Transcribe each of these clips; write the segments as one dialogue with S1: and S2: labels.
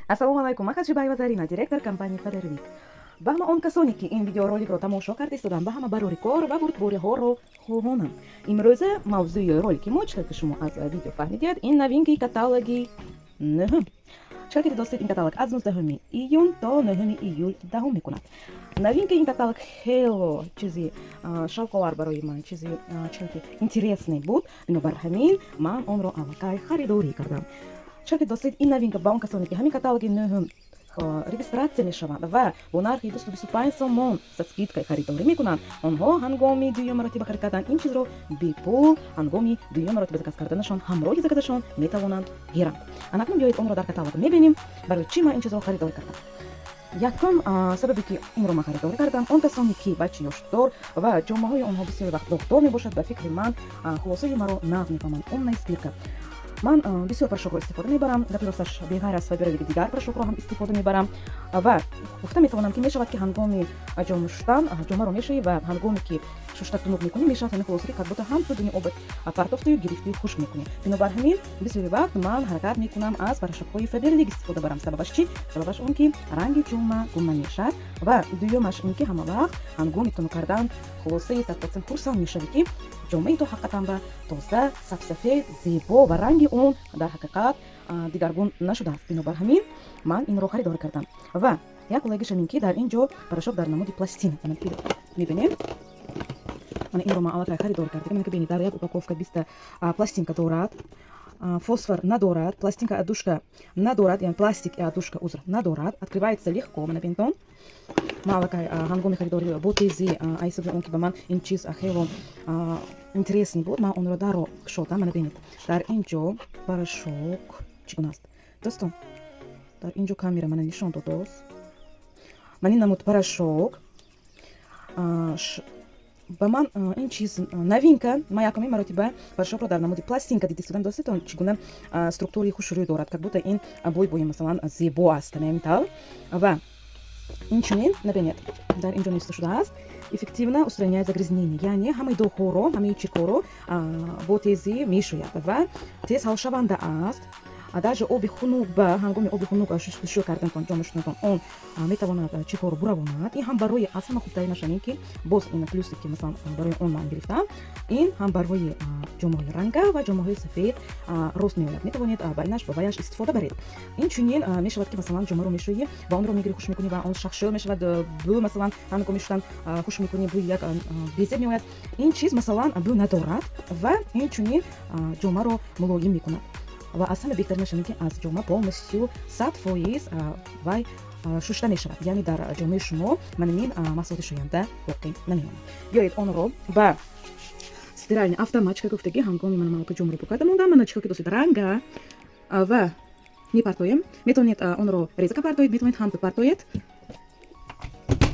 S1: Ассалому алайкум, ман Хаджибаева Зарина, директор компанияи Фаберлик. Ба ҳама он касоне, ки ин видеороликро тамошо карда истоданд, ба ҳама барори кор ва бурдбориҳоро хоҳонам. Имрӯза мавзӯи ролики мо, чӣ ки шумо аз видео фаҳмидед, ин новинкаи каталоги нӯҳум. Чӣ ки дидостед, ин каталог аз 19 июн то 9 июл давом мекунад. Новинкаи ин каталог хело чизи шавқовар барои ман, чизи чӣ ки интересный буд. Бинобар ҳамин ман онро аллакай харидорӣ кардам. Чӣ ки дидостед, ин новинка ба он касоне, ки ҳамин каталоги нӯҳум регистрация мешаванд ва бо нархи 225 сомон со скидкой харидорӣ мекунанд, онҳо ҳангоми дуюм маротиба харид кардан ин чизро бепул, ҳангоми дуюм маротиба заказ карданашон ҳамроҳи заказашон метавонанд гиранд. Анакнун биёед, онро дар каталог мебинем. Барои чӣ ман ин чизро харидорӣ кардам? Якум сабабе, ки инро ман харидорӣ кардам, он касоне, ки бачи ёшдор ва ҷомаҳои онҳо бисёри вақт доғдор мебошад, ба фикри ман, хулосаи маро нағз мефаҳманд. Умная стирка. Ман бисёр порошокро истифода мебарам. Гапи росташ, беғайр аз Фаберлик дигар порошокро ҳам истифода мебарам ва гуфта метавонам, ки мешавад, ки ҳангоми ҷома шуштан ҷомаро мешӯӣ ва ҳангоме ки шушта тунук мекунӣ, мешавад ҳамин хулоса, ки как будто ҳам ту дуни об партофтаю гирифтию хушк мекунӣ. Бинобар ҳамин бисёри вақт ман ҳаракат мекунам, аз порошокҳои Фаберлик истифода барам. Сабабаш чӣ? Сабабаш он, ки ранги ҷома гум намешавад ва дуюмаш ин, ки ҳама вақт ҳангоми тунук кардан хулосаи 100% хурсанд мешавӣ, ки ҷомаи ту ҳақиқатан ба тоза, сабсафед, зебо ва ранги он дар ҳақиқат дигаргун нашудааст. Бинобар ҳамин ман инро харидорӣ кардам. Ва як ҳолагишам ин, ки дар ин ҷо порошок дар намуди пластина мебинем. Мана инро ман аллакай харидорӣ кардам. Мана ки бинед, дар як упаковка 20-та пластинка дорад, фосфор надорад, пластинка отдушка надорад, яъне пластик и отдушка, узр, надорад. Открывается легко. Мана бинтон, ман аллакай ҳангоми харидорӣ бо тезӣ, айсаби он ки ба ман ин чиз хело интересный буд, ман онро дарро кушодам. Мана бинед, дар ин ҷо порошок чӣ гуна аст, дӯстон. Дар ин ҷо камера мана нишон додост. Ман ин намуд порошок ба ман ин чиз новинка. Ман якумин маротиба порошокро дар намуди пластинка дида истодам. Доститон, чӣ гуна структураи хушрӯй дорад, как будто ин бой бои масалан зебо аст, ҳамин тавр. Ва инчунин набинед, дар ин ҷо нависта шудааст: эффективно устраняет загрязнение, яъне ҳамаи доғҳоро, ҳамаи чиркҳоро бо тезӣ мешӯяд ва тез ҳалшаванда аст. Даже оби хунук, ба ҳангоми оби хунук шустушӯ кардантон, ҷома шуданатон, он метавонад чиркҳоро буравонад. Ин ҳам барои аз ҳама хубтаринаш ин, ки боз ин плюсе, ки масалан барои он ман гирифтам, ин ҳам барои ҷомаҳои ранга ва ҷомаҳои сафед рост меояд. Метавонед ба инаш, ба ваяш истифода баред. Инчунин мешавад, ки масалан ҷомаро мешӯӣ ва онро мегири, хуш мекунӣ ва он шахшӯ мешавад, бӯ масалан ҳангоми шудан хуш мекунӣ, бӯи як безеб меояд. Ин чиз масалан бӯ надорад ва инчунин ҷомаро мулоим мекунад. Ва аз ҳама беҳтаринаш ин, ки аз ҷома полностью 100% вай шушта мешавад, яъне дар ҷомаи шумо манамин маҳсулоти шӯянда боқӣ намемонад. Биёед, онро ба стиральный автомат чика гуфтагӣ. Ҳангоми мана малака ҷомаро пок карда мондам. Мана чика ки досед, ранга ва мепартоем. Метавонед онро резака партоед, метавонед ҳам партоед.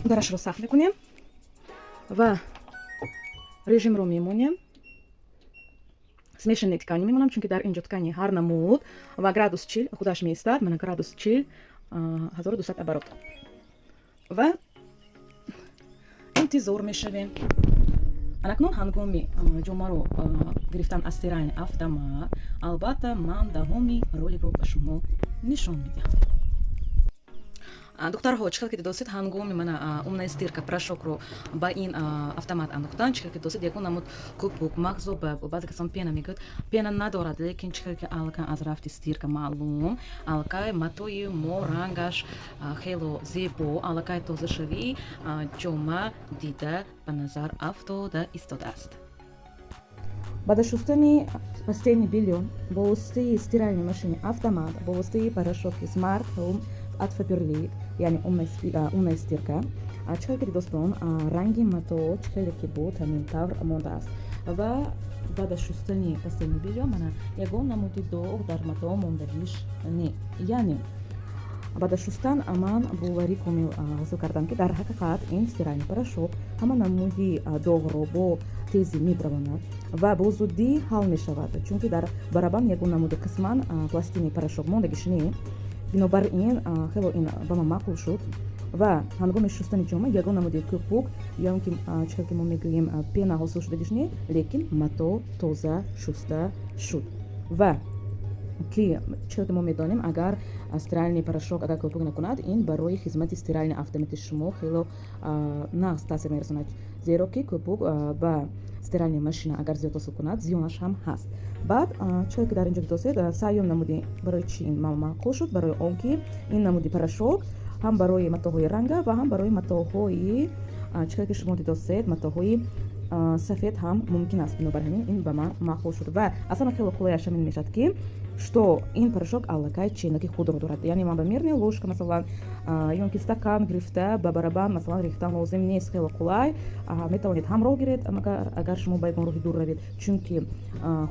S1: Дарашро сахт мекунем ва режимро мемонем, смешанные ткани мемонам, чунки дар инҷо ткани ҳар намуд ва градус 40 худаш меистад. Мана градус 40, 1200 оборот ва интизор мешавем. Анакнун ҳангоми ҷомаро гирифтан аз стиральный автомат, албатта, ман давоми роликро ба шумо нишон медиҳам. Духтарҳо, чӣ хел ки дидосед, ҳангоми мана умная стирка порошокро ба ин автомат андохтан, чӣ хел ки дидосед, ягон намуд кӯпук, мағзоба, баъзе касон пена мегӯяд, пена надорад. Лекин чӣ хел ки аллакай аз рафти стирка маълум, аллакай матои мо рангаш хело зебо, аллакай тозашавӣ ҷома дида ба назар афтода истодааст. Баъд аз шустани постельный бельё бо воситаи стиральной машини автомат, бо воситаи порошоки Smart Home от Faberlic, яъне умная стирка, чӣ хел ки дӯстон, ранги мато чӣ хеле ки буд, ҳамин тавр мондааст. Ва баъд аз шустани постельный бельё мана ягон намуди доғ дар мато мондагиш не. Яъне баъд аз шустан ман боварӣ комил ҳосил кардам, ки дар ҳақиқат ин стиральный порошок ҳама намуди доғро бо тезӣ мебаравонад ва бо зудӣ ҳал мешавад, чунки дар барабан ягон намуди қисман пластини порошок мондагиш не. Бинобар ин хело ин ба ман маъқул шуд. Ва ҳангоми шустани ҷома ягон намуди кӯпук ё он ки чӣ хел ки мо мегӯем, пена ҳосил шудагиш не, лекин мато тоза шуста шуд. Ва Ки чизе ки мо медонем, агар стиральный порошок агар кӯпук накунад, ин барои хизмати стиральный автомати шумо хело нағз таъсир мерасонад, зеро ки кӯпук ба стиральный машина агар зиёд ҳосил кунад, зиёнаш ҳам ҳаст. Баъд чизе ки дар инҷо дидосед, сеюм намуди барои чӣ ин маъқул шуд? Барои он ки ин намуди порошок ҳам барои матоъҳои ранга ва ҳам барои матоъҳои, чизе ки шумо дидосед, матоъҳои сафед ҳам мумкин аст. Бинобар ҳамин ин ба ман маъқул шуд. Ва аз ҳама хело қулайаш ҳамин мешавад, ки что ин порошок аллакай ченаки худро дорад, яъне ман ба мерная ложка, масалан, ё ки стакан гирифта, ба барабан, масалан, рехтан лозим нест. Хело қулай, метавонед ҳамроҳ гиред, агар шумо ба ягон роҳи дур равед, чунки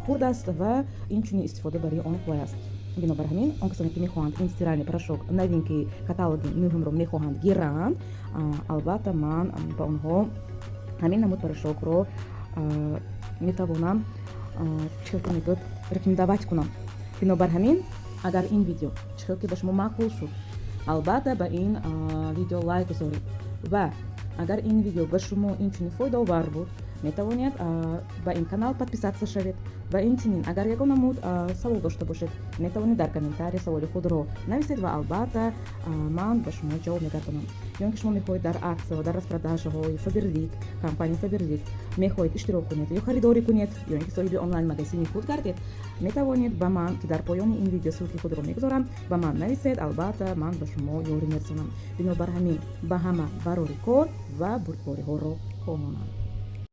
S1: хурд аст ва инчунин истифода барои он қулай аст. Бинобар ҳамин он касоне ки мехоҳанд ин стиральный порошок новинки каталоги нӯҳумро мехоҳанд гиранд, албатта, ман ба онҳо ҳамин намуд порошокро метавонам, чӣ хел ки мегӯяд, рекомендовать кунам. Бинобар ҳамин, агар ин видео чӣ хел ки ба шумо маъқул шуд, албатта, ба ин видео лайк гузоред ва агар ин видео ба шумо инчунин фоидаовар буд, метавонед ба ин канал подписаться шавед. Ва инчунин, агар ягон намуд савол дошта бошед, метавонед дар комментария саволи худро нависед ва, албатта, ман ба шумо ҷавоб мегардонам. Ё ин ки шумо мехоҳед дар аксия ва дар распродажаҳои Фаберлик, компанияи Фаберлик мехоҳед иштирок кунед ё харидорӣ кунед, ё ин ки соҳиби онлайн магазини худ гардед, метавонед ба ман, ки дар поёни ин видео ссылки худро мегузорам, ба ман нависед. Албатта, ман ба шумо ёрӣ мерасонам. Бинобар ҳамин ба ҳама барори кор ва бурдбориҳоро хоҳонам.